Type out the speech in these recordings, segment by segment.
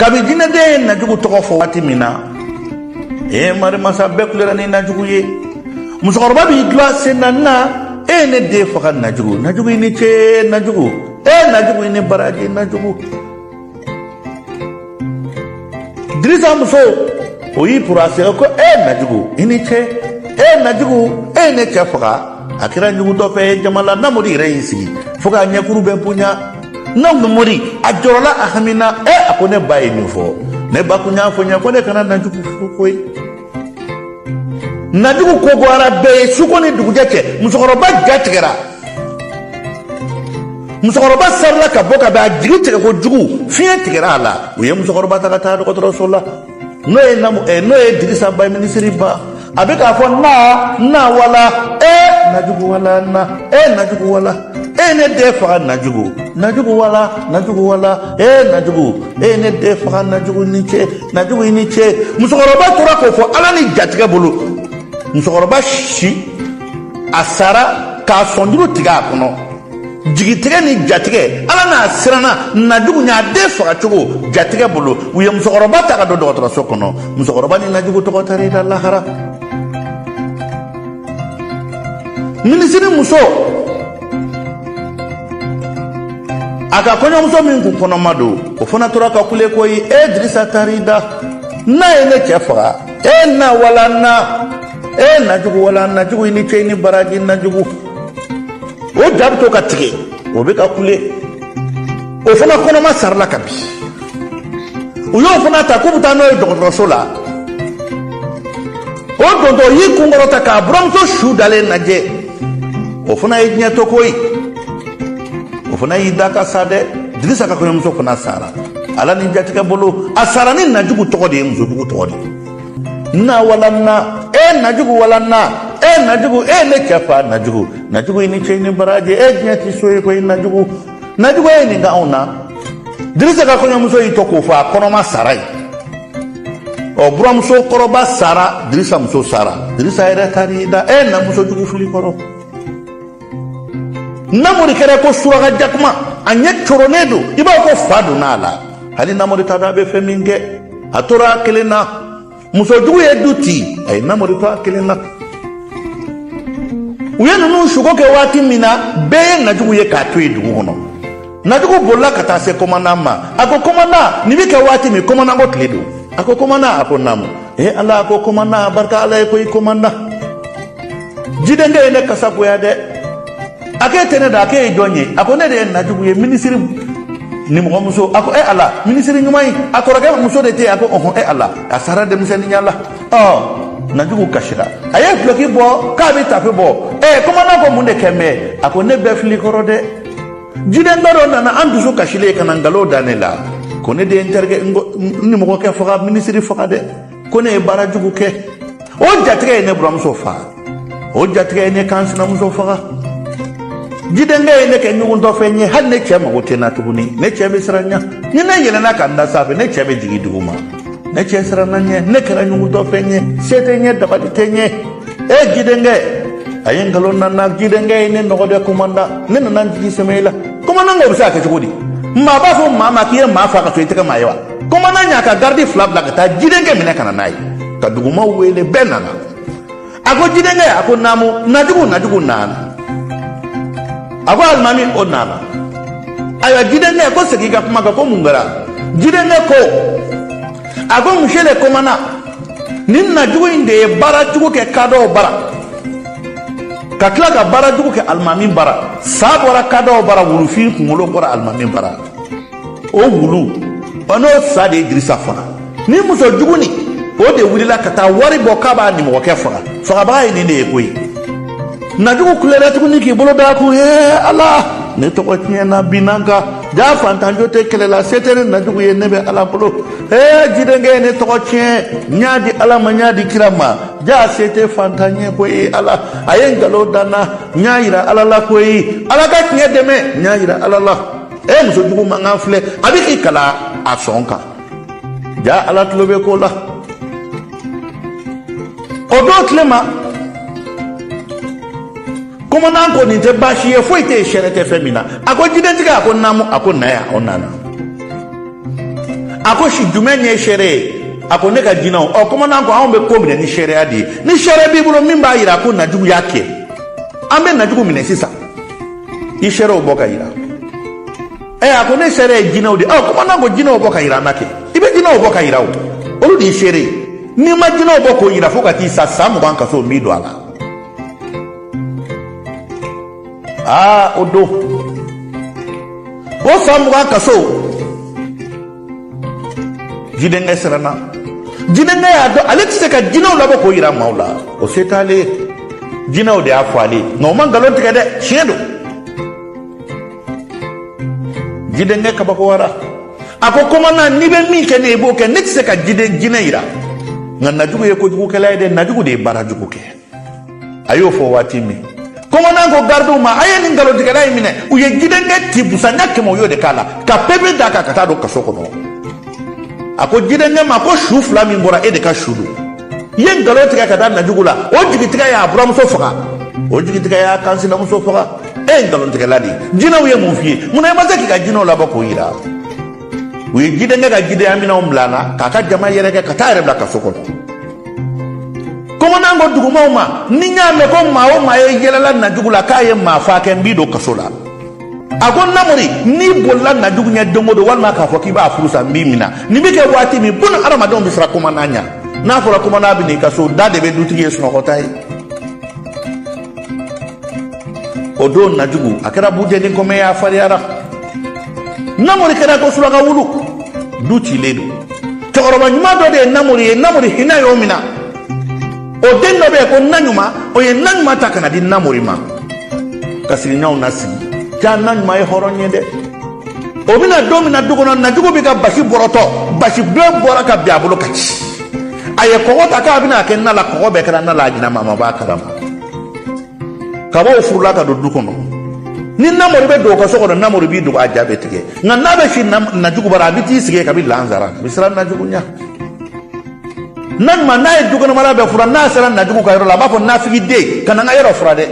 Kabi jinɛden ye Najugu tɔgɔ fɔ waati min na, ee marimasa, bɛɛ kulera ni Najugu ye. Musokɔrɔba b'i dulon sen na na e ye ne den faga Najugu, Najugu i ni ce, Najugu, e Najugu i ni baraji, Najugu. Dirisa muso, o y'i puru a sen ko e Najugu i ni ce, e Najugu e ye ne cɛ faga. A kɛra ɲugutɔfɛn ye jama la. Namori yɛrɛ y'i sigi fo k'a ɲɛkuru bɛɛ bonya. Namori a jɔrɔla, a hamina. E, a ko ne ba ye min fɔ, ne ba kun y'a fɔ n ye ko ne kana Najugu furu koyi. Najugu ko goyara bɛɛ ye suko ni dugujɛ cɛ. Musokɔrɔba ja tigɛra, musokɔrɔba sarila ka bɔ ka bɛn, a jigi tigɛ kojugu, fiɲɛ tigɛra a la. U ye musokɔrɔba ta ka taa dɔgɔtɔrɔso la, n'o ye namu eh, n'o ye Dirisa ba, minisiri ba. A bɛ k'a fɔ na na wala, e Najugu wala na, e Najugu wala, e ne den faga Najugu, Najugu wala, Najugu wala, e Najugu, e ne den faga Najugu, ni ce Najugu, i ni ce. Musokɔrɔba tora k'o fɔ Ala ni jatigɛ bolo. Musokɔrɔba si a sara k'a sɔnjuru tigɛ a kɔnɔ, jigitigɛ ni jatigɛ. Ala n'a siranna Najugu ɲɛ, a den faga cogo jatigɛ bolo. U ye musokɔrɔba ta ka don dɔgɔtɔrɔso kɔnɔ. Musokɔrɔba ni Najugu tɔgɔ taara i da lahara. Minisiri muso, a ka kɔɲɔmuso min kun kɔnɔma don, o fana tora ka kule koyi. E Dirisa taar'i da, n'a ye ne cɛ faga, e na wala na, e Najugu wala, Najugu i ni ce, i ni baraji Najugu. O ja bɛ to ka tigɛ, o bɛ ka kule. O fana kɔnɔma sarala ka bin. U y'o fana ta k'u bɛ taa n'o ye dɔgɔtɔrɔso la. O dontɔ y'i kun kɔrɔta k'a buramuso su dalen lajɛ, o fana ye diɲɛ to koyi, o fana y'i da ka sa dɛ. Dirisa ka kɔɲɔmuso fana sara Ala ni jatigɛ bolo. A sara ni Najugu tɔgɔ de ye, musojugu tɔgɔ de ye. Na wala na, e Najugu wala na, e Najugu, e ne cɛ fa Najugu, Najugu i ni ce, i ni baraji, e diɲɛ ti so ye koyi Najugu, Najugu e ye nin kɛ anw na. Dirisa ka kɔɲɔmuso y'i to k'o fɔ, a kɔnɔma sara yen. Ɔ, buramuso kɔrɔba sara, Dirisa muso sara, Dirisa yɛrɛ taar'i da. E na muso jugu fili kɔrɔ. Namori kɛra ko suraka jakuma, a ɲɛ coronnen don i b'a fɔ ko fa donna a la. Hali Namori t'a dɔn a bɛ fɛn min kɛ. A tora a kelen na. Musojugu ye du ci, a ye Namori to a kelen na. U ye ninnu suko kɛ waati min na, bɛɛ ye Najugu ye k'a to yen dugu kɔnɔ. Najugu bolila ka taa se kɔmandan ma. A ko kɔmandan, nin bɛ kɛ waati min? Kɔmandan ko tile don. A ko kɔmandan, a ko naamu. E Ala, a ko kɔmandan, a barika Ala ye koyi. Kɔmandan, jidenkɛ ye ne kasa goya dɛ. A k'e tɛ ne dɔn? A k'e ye jɔn ye? A ko ne de ye Najugu ye, minisiri nimɔgɔmuso. A ko e Ala, minisiri ɲuman ye, a kɔrɔkɛ muso de tɛ yen? A ko ɔhɔn. E Ala, a sara denmisɛnninya la. Ɔ, Najugu kasira, a ye duloki bɔ k'a bɛ tafe bɔ. Ɛ, kɔmandan ko mun de kɛ bɛ? A ko ne bɛɛ fili kɔrɔ dɛ. Jidenkɛ dɔ nana an dusu kasilen ka na nkalon da ne la ko ne de ye n terikɛ n nimɔgɔkɛ faga, minisiri faga dɛ, ko ne ye baara jugu kɛ. O jatigɛ ye ne buramuso faga, o jatigɛ ye ne kan sinamuso faga. Jidenkɛ ye ne kɛ ɲuguntɔfɛn ye. Hali ne cɛ mago tɛ n na tuguni. Ne cɛ bɛ siran ɲɛ. Ni ne yɛlɛnna ka n da sanfɛ, ne cɛ bɛ jigin dugu ma. Ne cɛ siranna ɲɛ, ne kɛra ɲuguntɔfɛn ye, se tɛ n ye, dabali tɛ n ye. E jidenkɛ, a ye nkalon da n na. Jidenkɛ ye ne nɔgɔ dɛ. Komandan, ne nana n jigi sɛmɛ i la. Komandan ko o bɛ se ka kɛ cogo di? Maa b'a fɔ maa ma k'i ye maa fa ka to i tɛgɛ maa ye wa? Komandan y'a ka garidi fila bila ka taa jidenkɛ minɛ ka na n'a ye, ka dugumaw wele. Bɛɛ nana. A ko jidenkɛ, a ko naamu. Najugu, Najugu nana. A ko alimami, o nana. Ayiwa jidenkɛ, ko segin i ka kuma kan, ko mun kɛra? Jidenkɛ ko, a ko monsieur le commandant, nin Najugu in de ye baara jugu kɛ kadɔw bara, ka tila ka baara jugu kɛ alimami bara. Sa bɔra kadɔw bara, wulufin kunkolo bɔra alimami bara. O wulu, o n'o sa de ye Dirisa faga. Ni muso jugu nin, o de wulila ka taa wari bɔ k'a b'a nimɔgɔkɛ faga. Fagabaga ye nin de ye koyi. Najugu kulera tuguni k'i bolo d'a kun. Ee Ala, ne tɔgɔ tiɲɛna, binna n kan. Jaa fantanjo tɛ kɛlɛ la, se tɛ ne Najugu ye, ne bɛ Ala bolo. Ee jidenkɛ ye ne tɔgɔ tiɲɛ, n y'a di Ala ma, n y'a di kira ma. Jaa se tɛ fantan ye koyi. Ala, a ye nkalon da n na, n y'a yira Ala la koyi. Ala ka tiɲɛ dɛmɛ, n y'a yira Ala la. E muso jugu mankan filɛ, a bɛ k'i kala a sɔn kan. Ja Ala tulo bɛ ko la. O don tile ma, komandan ko nin tɛ baasi ye, foyi tɛ yen, sɛrɛ tɛ fɛn min na. A ko jidentigi, a ko naamu. A ko na yan. O nana. A ko si jumɛn ye seere ye? A ko ne ka jinɛw. Ɔ, kɔmandan ko anw bɛ ko minɛ ni seereya de ye. Ni seere b'i bolo min b'a yira ko Najugu y'a kɛ, an bɛ Najugu minɛ sisan. I seerew bɔ ka yira. Ɛ, a ko ne seere ye jinɛw de. Ɔ, kɔmandan ko jinɛw bɔ ka yira an na kɛ. I bɛ jinɛw bɔ ka yira, o olu de y'i seere ye. N'i ma jinɛw bɔ k'o yira, fo ka t'i sa, san 20 kaso n b'i don a la. Aa, o don, o san 20 kaso, jidenkɛ siranna. Jidenkɛ y'a dɔn ale tɛ se ka jinɛw labɔ k'o yira maaw la, o se t'ale ye. Jinɛw de y'a fɔ ale ye, nka o ma nkalon tigɛ dɛ, tiɲɛ don. Jidenkɛ kabakoyara. A ko kɔmandan, n'i bɛ min kɛ ne ye, i b'o kɛ. Ne tɛ se ka jiden jinɛ yira, nka Najugu ye kojugukɛla ye dɛ. Najugu de ye baara jugu kɛ. A y'o fɔ waati min, kɔmandan ko garidiw ma, a ye nin nkalontigɛla in minɛ. U ye jidenkɛ ci busan ɲɛ 100, u y'o de k'a la ka pepe d'a kan ka taa don kaso kɔnɔ. A ko jidenkɛ ma ko su fila min bɔra, e de ka su don. I ye nkalon tigɛ ka da Najugu la, o jigitigɛ y'a buramuso faga, o jigitigɛ y'a kansinamuso faga. E ye nkalontigɛla de ye. Jinɛw ye mun f'i ye? Munna i ma se k'i ka jinɛw labɔ k'o yira? U ye jidenkɛ ka jidenya minɛnw bila a la k'a ka jama yɛrɛkɛ ka taa yɛrɛ bila kaso kɔnɔ. Kɔmandan ko dugumaw ma, ni n y'a mɛn ko maa o maa ye yɛlɛla Najugu la k'a ye maa faa kɛ, n b'i don kaso la. A ko Namori, n'i bolila Najugu ɲɛ don o don, walima k'a fɔ k'i b'a furu sa, n b'i minɛ. Nin bɛ kɛ waati min, buna hadamadenw bɛ siran kɔmandan ɲɛ. N'a fɔra kɔmandan bɛ n'i ka so, da de bɛ dutigi ye sunɔgɔta ye. O don Najugu a kɛra bujɛni kɔmɛ ye, a fariyara. Namori kɛra ko suraka wulu, du cilen don. Cɛkɔrɔba ɲuman dɔ de ye Namori ye. Namori hinɛ y'o minɛ. O den dɔ bɛ yen ko Naɲuman, o ye Naɲuman ta ka na di Namori ma ka sigiɲɔgɔnw nasigi. Ja, Naɲuman ye hɔrɔn ye dɛ. O bɛna don min na du kɔnɔ, Najugu bɛ ka basi bɔrɔtɔ, basi bilen bɔra ka bin a bolo ka ci. A ye kɔgɔ ta k'a bɛna kɛ na la, kɔgɔ bɛɛ kɛra na la, a ɲinɛ ma, a ma bɔ a kalama. Kabaw furula ka don du kɔnɔ. Ni Namori bɛ don o ka so kɔnɔ, Namori b'i dogo, a ja bɛ tigɛ. Nka n'a bɛ si Najugu bara, a bɛ t'i sigi yen kabi lansara, a bɛ siran Najugu ɲɛ. Naɲuman n'a ye dukɔnɔmara bɛɛ furan, n'a sera Najugu ka yɔrɔ la, a b'a fɔ nafigiden, kana n ka yɔrɔ furan dɛ.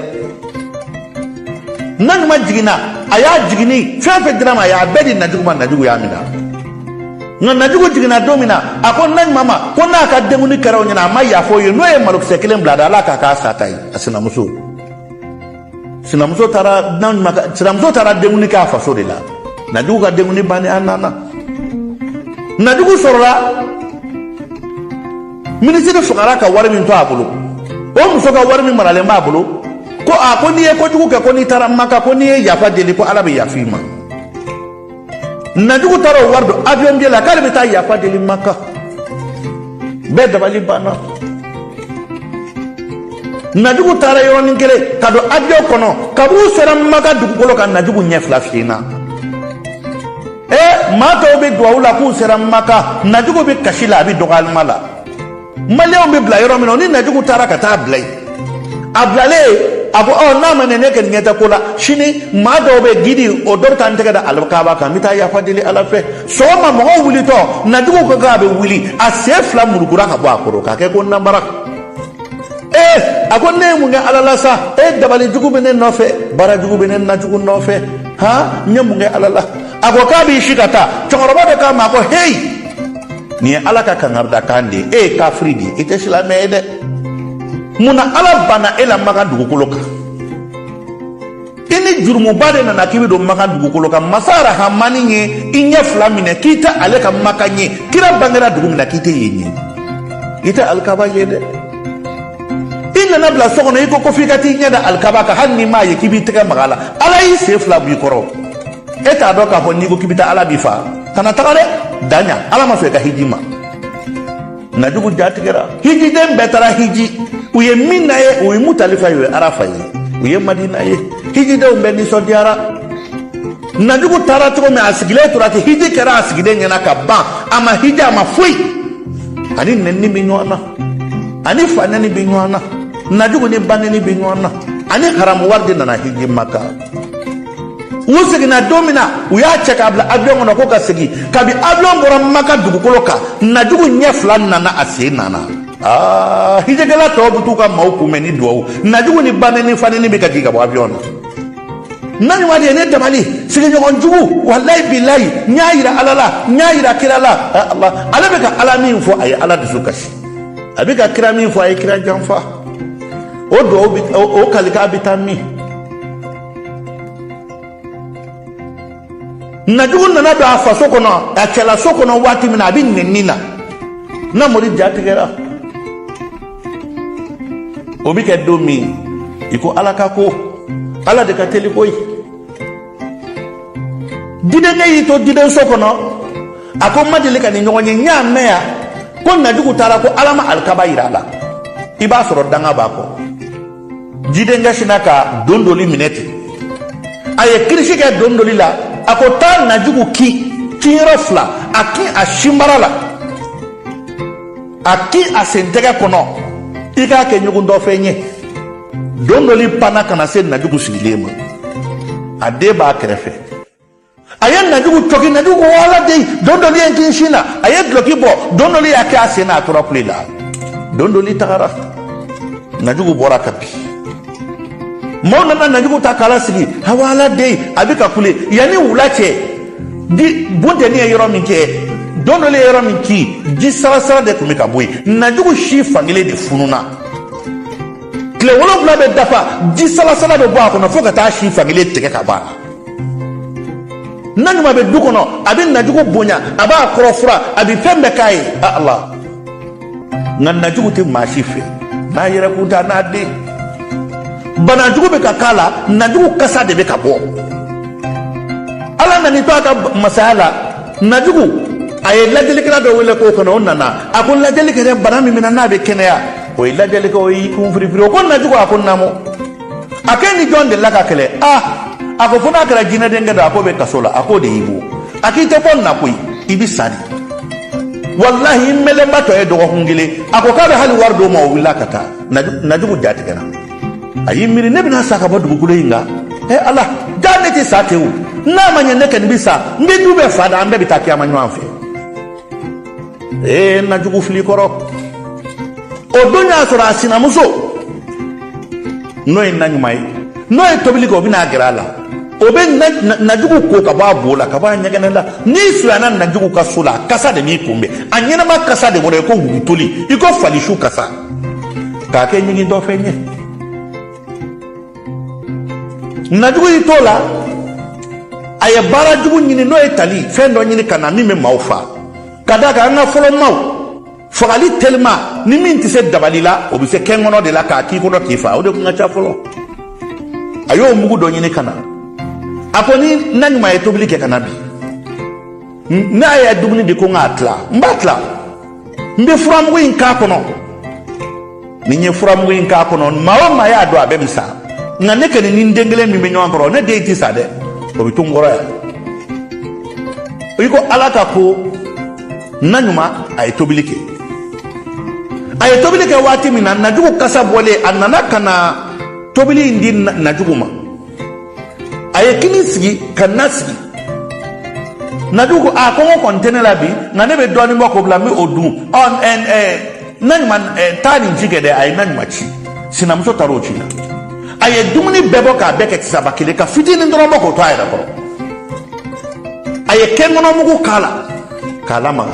Naɲuman jiginna, a y'a jiginni fɛn fɛn dira ma, a y'a bɛɛ di Najugu ma. Najugu y'a minɛ. Nka Najugu jiginna don min na, a ko Naɲuman ma ko n'a ka denkundi kɛra o ɲɛna, a ma yafa o ye, n'o ye malokisɛ kelen bila a da, Ala k'a k'a sata ye. A sinamuso taara, Naɲuman ka sinamuso taara denkundi kɛ a faso de la. Najugu ka denkundi bannen, a nana. Najugu sɔrɔla minisiri fagara ka wari min to a bolo, o muso ka wari min maralen b'a bolo, ko a ko n'i ye kojugu kɛ, ko n'i taara Maka, ko n'i ye yafa deli, ko Ala bɛ yafa i ma. Najugu taara o wari don avion billet la k'ale bɛ taa yafa deli Maka. Bɛɛ dabali banna. Najugu taara yɔrɔnin kelen ka don avion kɔnɔ. Kab'u sera Maka dugukolo kan, Najugu ɲɛ fila fiyenna. Ee, maa tɔw bɛ duwawu la k'u sera Maka, Najugu bɛ kasi la, a bɛ dɔgɔyalima la. Maliyɛnw bɛ bila yɔrɔ min na, ni Najugu taara ka taa bila yen, a bilalen, a ko ɔ, n'a ma ɲɛ, ne kɔni ɲɛ tɛ ko la. Sini maa dɔw bɛ gidi, o dɔ bɛ taa n tɛgɛ da alikaba kan, n bɛ taa yafa deli Ala fɛ. Sɔgɔma mɔgɔw wulitɔ, Najugu ko k'a bɛ wuli, a sen fila murukura ka bɔ a kɔrɔ k'a kɛ ko nanbara. Ee, a ko ne ye mun kɛ Ala la sa? E, dabali jugu bɛ ne nɔfɛ, baara jugu bɛ ne Najugu nɔfɛ. Han, n ye mun kɛ Ala la? A ko k'a b'i si ka taa. Cɛkɔrɔba dɔ k'a ma ko heyi, nin ye Ala ka kangaridakan de ye, e ye kafiri de ye, i tɛ silamɛ ye dɛ. Mun na Ala banna e la Makan dugukolo kan? I ni jurumuba de nana k'i bɛ don Makan dugukolo kan. Masa Rahamani ye i ɲɛ fila minɛ k'i tɛ ale ka Makan ye. Kira bangera dugu min na, k'i tɛ yen ye, i tɛ alikaba ye dɛ. I nana bila so kɔnɔ, i ko ko f'i ka t'i ɲɛ da alikaba kan, hali n'i m'a ye k'i b'i tɛgɛ maga a la. Ala y'i sen fila b'i kɔrɔ. E t'a dɔn k'a fɔ n'i ko k'i bɛ taa, Ala b'i fa. Kana taga dɛ, daɲa Ala ma sɔn i ka hiji ma. Najugu jatigɛra. Hijiden bɛɛ taara hiji, u ye min na ye, u ye Mutalifa ye, u ye Arafa ye, u ye Madina ye. Hijidenw bɛɛ nisɔndiyara. Najugu taara cogo min, a sigilen tora ten. Hiji kɛra a sigilen ɲɛna ka ban, a ma hiji, a ma foyi. Ani nɛnini bɛ ɲɔgɔn na, ani fa nɛni bɛ ɲɔgɔn na, Najugu ni ba nɛni bɛ ɲɔgɔn na, ani haramu wari de nana hiji Maka. U seginna don min na, u y'a cɛ k'a bila avion kɔnɔ ko ka segin. Kabi avion bɔra Maka dugukolo kan, Najugu ɲɛ fila nana, a sen nana. Aa, hijikɛla tɔw bɛ t'u ka maaw kunbɛn ni duwawu. Najugu ni ba nɛni, fa nɛni bɛ ka jigin ka bɔ avion na. Naɲuman de ye ne dabali, sigiɲɔgɔn jugu, walayi bilayi, n y'a yira Ala la, n y'a yira kira la. Allah, ale bɛ ka Ala min fɔ, a ye Ala dusu kasi. A bɛ ka kira min fɔ, a ye kira janfa. O duwawu bi, o kalikan bɛ taa min? Najugu nana don a faso kɔnɔ, a cɛlaso kɔnɔ waati min na, a bɛ nɛni na. Namori ja tigɛra. O bɛ kɛ don min, i ko Ala ka ko, Ala de ka teli koyi. Didenkɛ y'i to didenso kɔnɔ, a ko n ma deli ka nin ɲɔgɔn ye. N y'a mɛn yan ko Najugu taara ko Ala ma alikaba yira a la. I b'a sɔrɔ danga b'a kɔ. Jidenkɛ sinna ka dondoli minɛ ten, a ye kirisi kɛ dondoli la. A ko taa Najugu kin kinyɔrɔ fila, a kin a sinbara la, a kin a sentɛgɛ kɔnɔ, i k'a kɛ ɲugutɔfɛn ye. Dondoli panna ka na se Najugu sigilen ma, a den b'a kɛrɛfɛ. A ye Najugu cɔki. Najugu ko ala den, dondoli ye n kin sin na. A ye dulɔki bɔ, dondoli y'a kɛ a sen na, a tora kule la. Dondoli tagara, Najugu bɔra ka bin. Maaw nana Najugu ta k'a lasigi. Awa ala den, a bɛ ka kule. Yanni wula cɛ, di buntɛni ye yɔrɔ min kɛ, dondoli ye yɔrɔ min kin, ji salasala de tun bɛ ka bɔ yen. Najugu si fankelen de fununa. Tile 7 bɛ dafa, ji salasala bɛ bɔ a kɔnɔ fo ka taa si fankelen tigɛ ka bɔ a la. Naɲuman bɛ du kɔnɔ, a bɛ Najugu bonya, a b'a kɔrɔ fura, a bɛ fɛn bɛɛ k'a ye. Ala, nka Najugu tɛ maa si fɛ n'a yɛrɛ kun t'a n'a den. Banajugu bɛ ka k'a la, Najugu kasa de bɛ ka bɔ. Ala nan'i to a ka masaya la, Najugu a ye lajɛlikɛla dɔ wele k'o kɔnɔ. O nana, a ko lajɛli kɛ dɛ, bana min bɛ na n'a bɛ kɛnɛya. O ye lajɛli kɛ, o y'i kun firifiri. O ko Najugu, a ko naamu. A k'e ni jɔn delila ka kɛlɛ? Aa, a ko fo n'a kɛra jinɛdenkɛ dɔ, a k'o bɛ kaso la. A k'o de y'i bon. A k'i tɛ bɔ nin na koyi, i bɛ sa de, walahi. I mɛlɛnba tɔ ye dɔgɔkun kelen. A ko k'a bɛ hali wari d'o ma. O wulila ka taa. Najugu ja tigɛra. A y'i miiri, ne bɛna sa ka bɔ dugukolo in kan. Ɛ Ala, jaa ne tɛ sa ten o. N'a ma ɲɛ ne kɔni bɛ sa, n bɛ du bɛɛ fa da, an bɛɛ bɛ taa kiyama ɲɔgɔn fɛ. Ee, Najugu fili kɔrɔ. O don y'a sɔrɔ a sinamuso, n'o ye Naɲuman ye, n'o ye tobili kɛ, o bɛna gɛrɛ a la, o bɛ Najugu ko ka bɔ a bo la, ka bɔ a ɲɛgɛnɛ la. N'i surunyana Najugu ka so la, a kasa de b'i kunbɛn. A ɲɛnama kasa de bɔra i ko wulutoli, i ko falisu kasa, k'a kɛ ɲigintɔfɛn ye. Najugu y'i t'o la, a ye baara jugu ɲini, n'o ye tali fɛn dɔ ɲini ka na min bɛ maaw fa. Ka d'a kan, an ka fɔlɔ maaw fagali telima, ni min tɛ se dabali la, o bɛ se kɛnkɔnɔ de la k'a k'i kɔnɔ k'i fa. O de tun ka ca fɔlɔ. A y'o mugu dɔ ɲini ka na. A ko ni Naɲuman ye tobili kɛ ka na bi, n'a ye dumuni di ko n k'a tila, n b'a tila, n bɛ furamugu in k'a kɔnɔ. Ni n ye furamugu in k'a kɔnɔ, maa o maa y'a dɔn, a bɛɛ bɛ sa. Nka ne kɔni ni n den kelen min bɛ ɲɔgɔn kɔrɔ, ne den tɛ sa dɛ, o bɛ to n kɔrɔ yan. I ko Ala ka ko, Naɲuman a ye tobili kɛ. A ye tobili kɛ waati min na, Najugu kasa bɔlen, a nana ka na tobili in di Najugu ma. A ye kini sigi ka na sigi. Najugu ko a kɔngɔ kɔni tɛ ne la bi, nka ne bɛ dɔɔnin bɔ k'o bila, n bɛ o dun. Ɔ ɛ ɛ Naɲuman, ɛ taa nin ci kɛ dɛ. A ye Naɲuman ci, sinamuso taara o ci la. A ye dumuni bɛɛ bɔ k'a bɛɛ kɛ tisaba kelen, ka fitinin dɔrɔn bɔ k'o to a yɛrɛ kɔrɔ. A ye kɛnkɔnɔmugu k'a la k'a lamaga.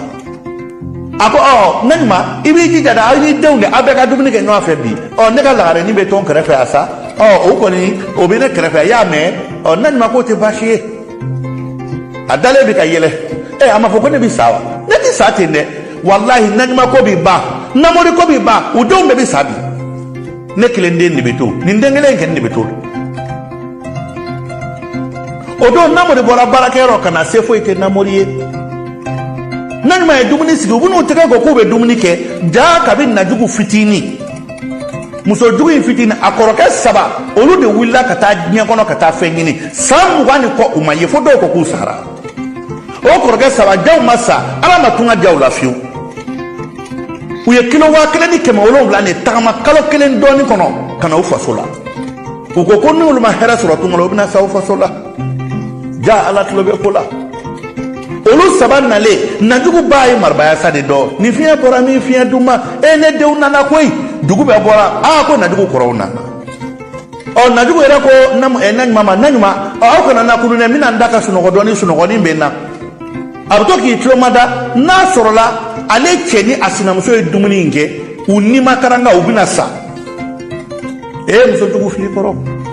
A ko ɔ Naɲuman, i b'i jija dɛ, aw n'i denw de, aw bɛɛ ka dumuni kɛ ɲɔgɔn fɛ bi. Ɔ ne ka lagarenin bɛ to n kɛrɛfɛ yan sa. Ɔ o kɔni o bɛ ne kɛrɛfɛ, i y'a mɛn? Ɔ Naɲuman k'o tɛ baasi ye. A dalen bɛ ka yɛlɛ. Ɛ, a ma fɔ ko ne bɛ sa wa? Ne tɛ sa ten dɛ, walahi. Naɲuman ko b'i ban, Namori ko b'i ban, u denw bɛɛ bɛ sa bi, ne kelen den de bɛ to, nin den kelen in kɛni de bɛ to. O don Namori bɔra baarakɛyɔrɔ ka na, se foyi tɛ Namori ye. Naɲuman ye dumuni sigi, u bɛn'u tɛgɛ ko k'u bɛ dumuni kɛ. Jaa, kabi Najugu fitinin, muso jugu in fitinin, a kɔrɔkɛ saba, olu de wulila ka taa diɲɛ kɔnɔ ka taa fɛn ɲini. San 20 ni kɔ, u ma ye, fo dɔw ko k'u sara. O kɔrɔkɛ saba jaw ma sa, Ala ma tunga jaw la fiyewu. U ye kilo 1700 de tagama kalo kelen dɔɔnin kɔnɔ ka na u faso la. U ko ko n'olu ma hɛrɛ sɔrɔ tunga la, u bɛna sa u faso la. Ja, Ala tulo bɛ ko la. Olu saba nalen, Najugu ba ye marabaya sa de dɔn. Ni fiɲɛ bɔra min, fiɲɛ duman e, ne denw nana koyi. Dugu bɛɛ bɔra. Aa, ko Najugu kɔrɔw nana. Ɔ, Najugu yɛrɛ ko Naɲuman ma: Naɲuman, aw kana na kunu dɛ, n bɛna n da ka sunɔgɔ dɔɔni, sunɔgɔnin bɛ n na. A bɛ to k'i tulo mada, n'a sɔrɔla ale cɛ ni a sinamuso ye dumuni in kɛ, u ni ma karanga, u bɛna sa. Ee, muso jugu fili kɔrɔ.